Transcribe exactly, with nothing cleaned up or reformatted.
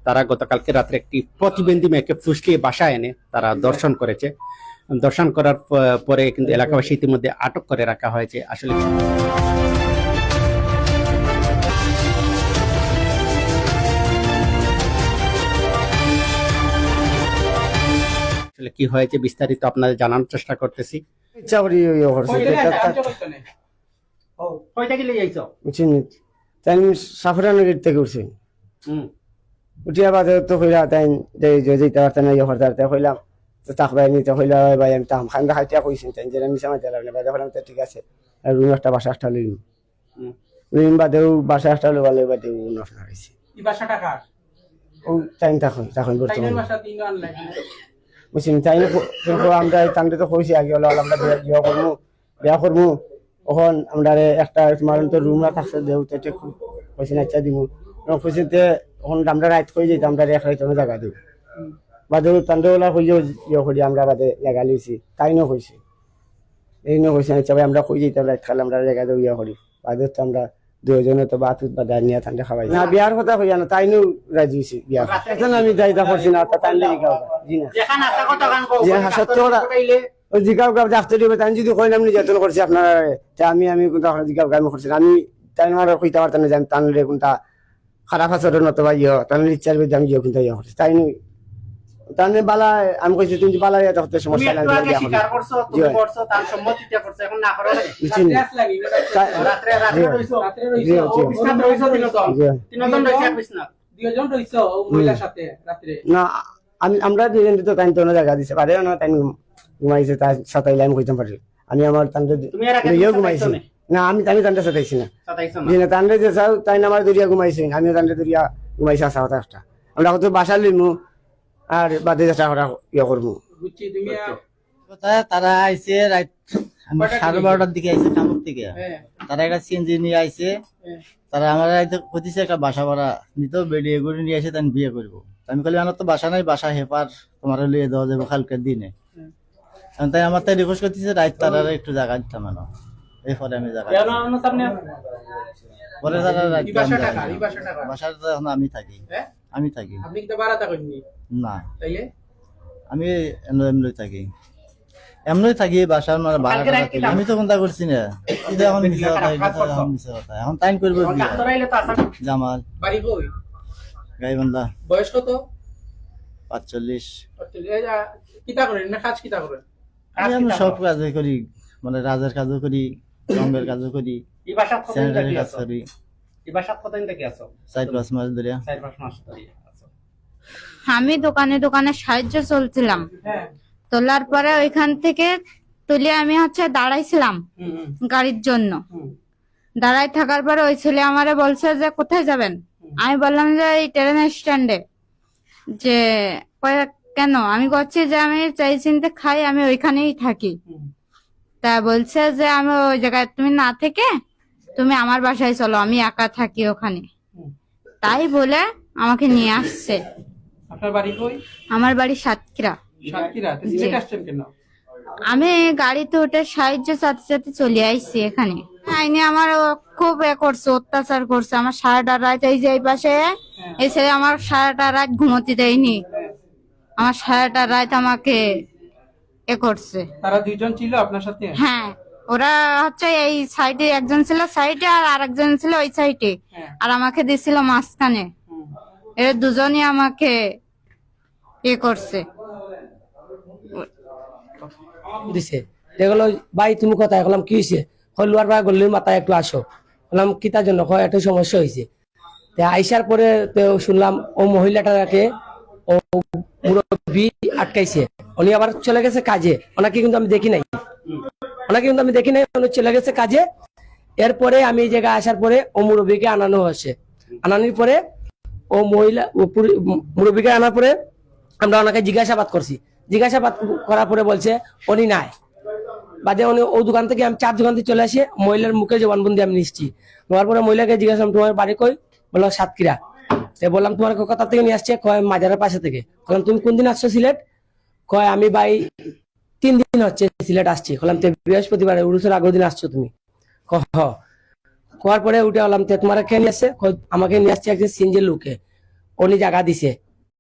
তারা গতকালকে রাত্রে একটি প্রতিবন্ধী মেয়েকে ফুসলিয়ে বাসায় এনে তারা ধর্ষণ করেছে। ধর্ষণ করার প-, পরে কিন্তু এলাকাবাসী ইতিমধ্যে আটক করে রাখা হয়েছে। আসলে আসলে কি হয়েছে বিস্তারিত আপনাদের জানানোর চেষ্টা করতেছি। ইচ্ছা করি ওই করছে। কই থেকে এটা আনছো? তা-, আনছো কই থেকে? ও, কই থেকে লই আইছো? বুঝছেন? তাই আমি সাফরানগর থেকে উঠছি। হুম। উঠিয়া বাদে তো কইলা তাই যে, যে যেতে পারতে না, ইয়ে করতে পারতে, কইলাম, "তো থাক ভাই, আমি তো কইলা, 'ভাই, আমি তাম খান দেখাইতে কইছি, তাই যেটা মিছা মাইতে লাগলে,' বাদে কইলাম, 'তো ঠিক আছে, আর রুম একটা বাসা একটা লইম।'" হুম। রুম বাদেও বাসা একটা লইবার লই বাদেও নষ্ট হয়েছে। এই বাসাটা কার? ও তাই তখন, তখন তাই বর্তমানে। বাসা তিন আনলাই। বুঝছেন, তাই না, প-, প-, আমরা তানরে তো কইছি আগে, হলো আমরা বিয়া, বিয়া করমু, বিয়া করমু। অখন আমরারে একটা তোমার তো রুম না থাকছে, দেও তো ঠিক কইছি না, ইচ্ছা দিমু। অখন কইছি তে, অখন আমরা রাইত কই যাইতাম, আমরা এক রাইত অন্য জায়গা দেও। বাদে তানরে ওলা কইও ইয়ে করি, আমরা বাদে জায়গা লইছি, তাই না কইছি। এই না কইছি, আচ্ছা ভাই, আমরা কই যাইতাম রাইত খালে, আমরা জায়গা দেও ইয়ে করি। বাদে তো আমরা দুইজনে তো বাত উত বাদে নিয়া তানরে খাওয়াই। না, বিয়ার কথা কইয়া না, তাই নু রাজি হইছি বিয়া। এখন আমি দায়িত্ব করছি না, তা তানরে জিগাও। জি না। যেখান আছে কথা কান কও, জি হ্যাঁ, সত্য কথা। ওই জিগাও গাও ডাক্তার দিবে, তাই যদি কইলাম নির্যাতন করছি আপনারা, তে আমি, আমি কোনটা জিগাও গাও আমি করছি না। আমি তাই আমার কইতে পারতাম না যে আমি তানরে কোনটা খারাপ আচরণ অথবা ইয়ে, তানরে ইচ্ছার বিরুদ্ধে আমি ইয়ে কোনটা ইয়ে করছি। তাই নু, তানরে বালা, আমি কইছি, "তুমি বালা ইয়ে করতে সমস্যা তুমি নাই, একটু আমি আগে বিয়া করবো।" স্বীকার করছো, জি তুমি ভাই। করছো, তার সম্মতিতে করছো, এখন না করো না। বুঝছেন? রাত্রে আসলে আমি তা-, রাত্রে, রাত্রে জি। রইছো? রাত্রে জি, রইছো? জি। ও বিছনাত রইছো তিনজন? জি। তিনজন রইছে এক বিছনাত? দুইজন রইছো ও হুম। মহিলার সাথে রাত্রে? না, আমি, আমরা দুইজন তো তাই তো অন্য জায়গা দিছে, বাদে না তাই ঘুমাইছে, তার সাথে আমি কইতাম পারি। আমি আমার তানরে তুমি এর আগে ইয়েও তুমি ঘুমাইছি। সাতাইছো নি? না, আমি, আমি তানরে সাতাইছি না। সাতাইছো না? জি না, তানরে যে চাও, তাই না আমার দরিয়া ঘুমাইছি, আমিও তানরে দরিয়া ঘুমাইছি, আসা কথা একটা। আমরা কত বাসা লইমু, আর বাদে যেটা করা ইয়ে করমু। বুঝছি, তুমি আ- কথা, তারা আইছে রাত, আমি কয়টার সাড়ে দিকে? বারোটার দিকে আইছে কামর থেকে। হ্যাঁ। তারা একটা সিএনজি নিয়ে আইছে। হ্যাঁ। তারা আমার আইতে কইতেছে একটা বাসা ভাড়া নিত, বেডিয়ে করে নিয়ে আসে, তাই বিয়ে করবো। আমি কইলাম, "আমার তো বাসা নাই, বাসা হেপার তোমার লইয়ে দেওয়া যাবে কালকের দিনে।" হ্যাঁ। এখন তাই আমার তাই রিকোয়েস্ট করতেছে, রাত তারা একটু জায়গা দিতাম না। এরপরে আমি জায়গা কেন দিতাম। আনো সামনে? পরে তারা রাত এই বাসাটা কার? এই বাসাটা কার? বাসাটা এখন আমি থাকি। হ্যাঁ? আমি থাকি। আপনি কিন্তু ভাড়া থাকেননি? না। তাইলে? আমি এমনি, এমনি থাকি। এমনি থাকি, বাসার মানে ভাড়া কালকে টাড়া রাত থাকি। কিলাম? আমি তো কোনটা করছি না। এই যে এখন মিছা কথা, এটা এখন মিছা কথা। এখন তাইন করবো এখন কি? ডাক্তার আইলে তো আসামি। জামাল। বাড়ি কই? গাইবান্ধা। বয়স কত? পাঁচচল্লিশ। পাঁচচল্লিশ। এই যে, কিতা করেন? না কাজ কিতা করেন? আমি, কাজ আমি কিতা সব করেন? কাজই করি, মানে রাজের কাজও করি, রঙের কাজও করি, এই বাসাত কতদিন স্যানিটারির থাকি কাজ আছো? করি। এই বাসাত কতদিন থাকি আছো? চার পাঁচ মাস ধরে। চার পাঁচ মাস ধরে আছো। আমি দোকানে দোকানে সাহায্য চলছিলাম। হ্যাঁ। তোলার পরে ওইখান থেকে তুলে আমি হচ্ছে দাঁড়াইছিলাম হুম, হুম। গাড়ির জন্য। হুম। দাঁড়াই থাকার পরে ওই ছেলে আমারে বলছে যে, "কোথায় যাবেন?" হুম। আমি বললাম যে, "এই ট্রেন স্ট্যান্ডে।" যে, কয়, "কেন?" আমি করছি যে, "আমি চাই চিনতে খাই, আমি ওইখানেই থাকি।" হুম। তা বলছে যে, "আমি ওই জায়গায় তুমি না থেকে তুমি আমার বাসায় চলো, আমি একা থাকি ওখানে।" হুম। তাই বলে আমাকে নিয়ে আসছে। আপনার বাড়ি কই? আমার বাড়ি সাতক্ষীরা। সাতক্ষীরা? তো জি। সিলেট আসছেন কেন? আমি গাড়িতে উঠে সাহায্য সাথে সাথে চলে আইছি এখানে। আইনে আমার ও খুব এ করছে, অত্যাচার করছে। আমার সারাটা রাত এই যে এই পাশে হ্যাঁ। এসে আমার সারাটা রাত ঘুমোতে দেয়নি। হ্যাঁ। আমার সারাটা রাত আমাকে এ করছে। তারা দুইজন ছিল আপনার সাথে? হ্যাঁ, ওরা হচ্ছে এই সাইডে, একজন ছিল সাইডে আর আরেকজন ছিল ওই সাইডে। হ্যাঁ। আর আমাকে দিছিল মাঝখানে। হুম। এরা দুজনই আমাকে এ করছে। দিছে। দেখলো, "ভাই, তুমি কোথায়?" বললাম, "কি হইছে?" কই, "লোয়ার পাড়া গল্লির মাথায় একটু আসো।" বললাম, "কিতার জন্য?" কয়, "একটা সমস্যা হইছে।" তে আইসার পরে তো শুনলাম ও মহিলাটাকে ও মুরব্বি আটকাইছে, উনি আবার চলে গেছে কাজে, ওনাকে কিন্তু আমি দেখি নাই, ওনাকে কিন্তু আমি দেখি নাই, উনি চলে গেছে কাজে। এরপরে আমি এই জায়গায় আসার পরে ও মুরব্বিকে আনানো হয়েছে, আনানোর পরে ও মহিলা, ও পুরি-, মুরব্বিকে আনার পরে আমরা ওনাকে জিজ্ঞাসাবাদ করছি, জিজ্ঞাসাবাদ করার পরে বলছে উনি নাই। বাদে উনি ও দোকান থেকে, আমি চার দোকান থেকে চলে আসি, মহিলার মুখে জবানবন্দি আমি নিচ্ছি। নেওয়ার পরে মহিলাকে জিজ্ঞাসা করলাম, "তোমার বাড়ি কই?" বললো, "সাতক্ষীরা।" তো বললাম, "তোমার কোথা থেকে নিয়ে আসছে?" কয়, "মাজারের পাশে থেকে।" বললাম, "তুমি কোন দিন আসছো সিলেট?" কয়, "আমি ভাই তিন দিন হচ্ছে সিলেট আসছি।" বললাম, "তো বৃহস্পতিবার, উরুসের আগের দিন আসছো তুমি?" কয়, "হ।" কওয়ার পরে উঠে বললাম, "তে তোমার কে নিয়ে আসছে?" কয়, "আমাকে নিয়ে আসছে একজন সিএনজি লোকে।" অনি জাগা দিছে।